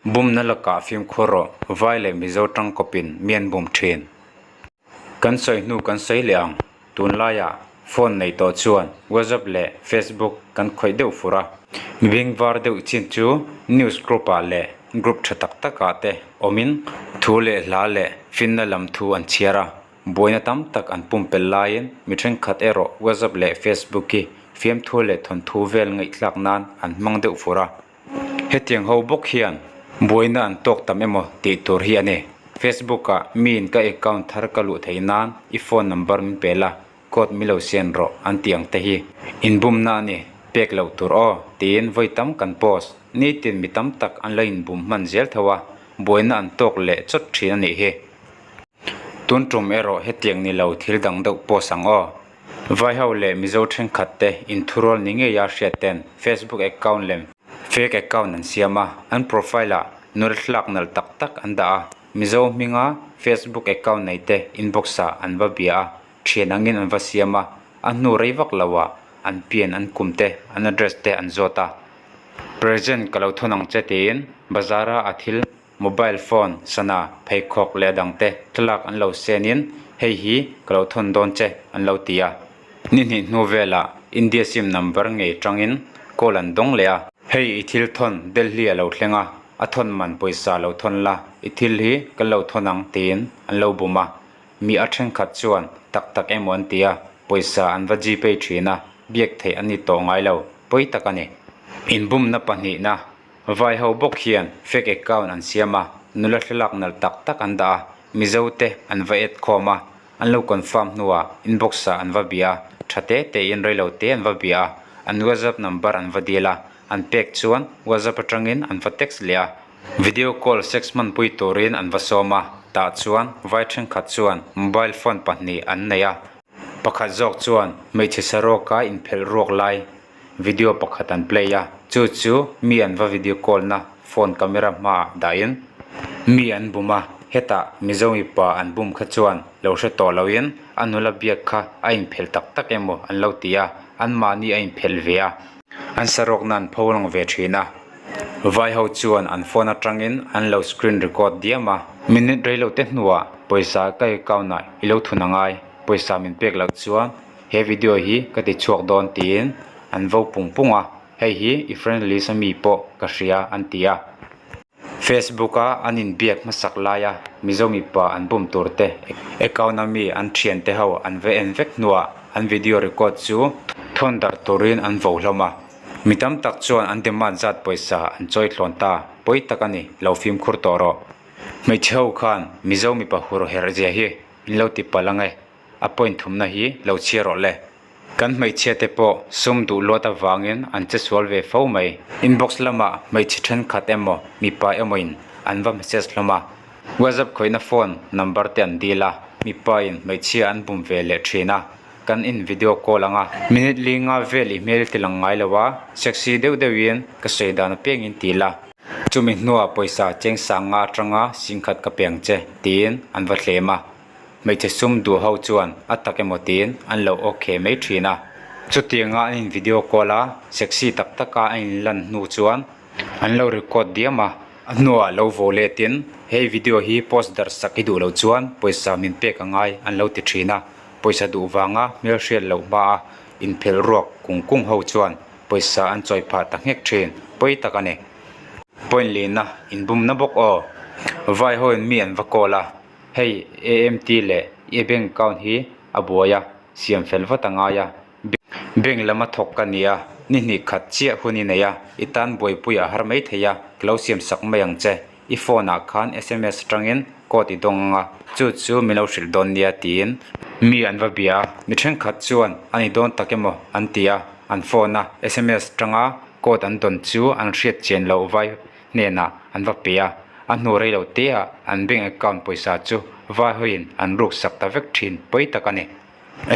Bumna lakah fimkhur rawh, Vai leh Mizo tangkawpin mi an bum thin. Kan sawi hnu kan sawi leh ang, tunlaiah phone nei tawh chuan WhatsApp leh Facebook kan khawih deuh fur a. Mi bengvar deuh chin chu news group ah leh group tha tak tak ah te awmin thu leh hla leh finna lam thu an chhiar a, buaina tam tak an pumpelh laiin mi thenkhat erawh WhatsApp leh Facebook hi fiamthu leh thawnthu vel ngaihthlak nan an hmang deuh fur a. Hetiang ho bawk hian buaina an tawk tam emaw tih tur hi a ni. Facebook ah miin ka account thar ka luh theih nan i phone number min pe la, code mi lo send rawh an tih ang te hi inbumna a ni, pek loh tur aw tiin vawi tam kan post. Nitin mi tam tak an lo inbum hman zel tho a, buaina an tawk leh chawt thin a nih hi. Tun tum erawh hetiang ni lo thil dang deuh post ang aw. Vaiho leh Mizo thenkhat te inthurual ni ngeia hriat ten Facebook account lem fake account an siam a, an profile ah nul hlak nalh tak tak an dah a, Mizo hminga Facebook account nei te inbox ah an va bia a, thian angin an va siam a, a hnu rei vak lo ah an pian an kum te an address te an zawt a. Present ka lo thawn ang che tiin bazar a a thil Mobile phone, sana, pheikhawk leh a dangte thlalak an lo senin hei hi ka lo thawn dawn che an lo ti a. Ni hnih hnu velah India sim number ngei tangin call an dawng leh a. Hei i thil thawn Delhi a lo thleng a, a thawn man pawisa lo thawn la, i thil hi kan lo thawn ang tiin an lo bum a. Mi a thenkhat chuan tak tak emaw an ti a, pawisa an va gpay thin a, biak theih an ni tawh ngai lo, pawi tak a ni. Inbumna pahnihna Vai ho bawk hian fake account an siam a, nula thlalak nalh tak tak an dah a, Mizo te an va add khawm a, an lo confirm hnuah inbox ah an va bia a, tha te tein reilo te an va bia a, an WhatsApp number an va dil a, an pek chuan WhatsApp atangin an va text leh a, video call sex hmanpui turin an va sawm a, tah chuan vai thenkhat chuan mobile phone pahnih an nei a, pakhat zawk chuan hmeichhe saruaka inphelh ruak lai Video pakhat an play a, chu chu mi an va video call na phone camera hmaah dahin mi an bum a, hetah Mizo mipa an bum kha chuan lo hre tawh loin a nula biak kha a inphelh tak tak emaw an lo ti a, anmahni a inphelh ve a, an saruakna an pho lang ve thin a, vai ho chuan an phone atangin an lo screen record diam a. Minute reilo te hnuah pawisa ka account ah i lo thun angai, pawisa min pek loh chuan He video hi ka ti chhuak dawn tiin an vo pung pung a, hei hi i friend list ami pawh ka hria an ti a. Facebook a an inbiak hmasak laia Mizo mipa an bum tur te account ami an thian te ho an va en vek hnuah an video record chu thawn darh turin an vo hlawm a. Mi tam tak chuan an demand zat pawisa an chawi thlawn ta, pawi tak a ni, lo fimkhur tawh rawh. Hmeichhe ho khan Mizo mipa hur herh zia hi in lo ti palh ang e. A point thumna hi lo chhiar rawh le. Kan hmeichhia te pawh sum duh luat avangin an che sual ve fo mai. Inbox lamah hmeichhe thenkhat emaw mipa emaw in an va message hlawm a. WhatsApp khawihna phone number te an dil a, mipa in hmeichhia an bum ve leh thin a. Kan in video call ang a. Minute li nga vel i hmel ti lang ngai lo a, sexy deuh deuhin ka sawi dan apiangin ti la. Chumi hnuah pawisa cheng sang nga atanga singkhat ka pe ang che tiin an va thlem a. Hmeichhe sum duh ho chuan a tak emaw tiin an lo okay mai thin a. Chutianga an in video call a, sexy tak taka a in lan hnu chuan an lo record diam a. A hnuah lo vo letin hei video hi post darh sak i duh loh chuan pawisa min pek a ngai an lo ti thin a. Pawisa duh vanga hmelhriat loh hma a inphelh ruak kung kung ho chuan pawisa an chawi phah ta nghek thin, pawi tak a ni. Point lehna inbumna bawk aw. Vai hoin mi an va call a. Hei AMT leh i bank account hi a buai a, siam fel vat a ngai a. Bank lama thawk ka ni a, ni hnih khat chiah hun i nei a, i tan buaipui a har mai thei a, ka lo siam sak mai ang che. I phone ah khan sms atangin code i dawng ang a, chu chu min lo hrilh dawn nia tiin mi an va bia a. Mi thenkhat chuan a ni dawn tak emaw an ti a, an phone a sms atanga code an dawn chu an hriat chian loh vai hnenah an va pe a, a hnu rei lo te ah an bank account pawisa chu vai hawiin an ruk sak ta vek thin pawi tak a ni.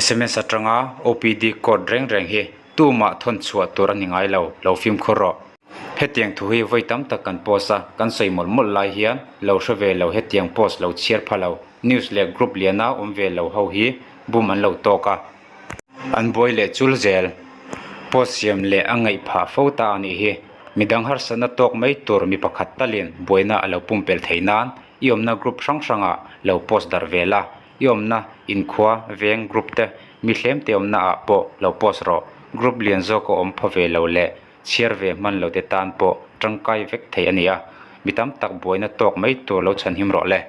Sms atanga OPD code reng reng hi tumah thawn chhuah tur a ni ngai lo, lo fimkhur rawh. Hetiang thu hi vawi tam tak kan post a, kan sawi mawlh mawlh lai hian lo hre ve lo hetiang post lo chhiar pha lo, news leh group liana awm ve lo ho hi bum an lo tawk a. An buai leh chul zel. Post siam leh a ngaih phah fo ta a nih hi. Midang harsatna tawk mai tur mi pakhat talin buaina a lo pumpelh theih nan i awmna group hrang hrangah lo post darh ve la. I awmna inkhua veng group te mi hlem te awmna ah pawh lo post rawh. Group lian zawk a awm phaw ve lo leh chhiar ve hman lo te tan pawh tangkai vek thei a ni a. Mi tam tak buaina tawk mai tur lo chhanhim rawh le.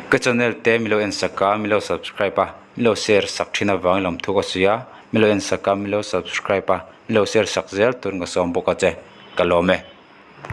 Ka channel te mi lo en sak a, mi lo subscribe a, mi lo share sak thin avangin lawmthu ka sawi a, mi lo en sak a, mi lo subscribe a, mi lo share sak zel turin ka sawm bawk a che. Ka lawm e.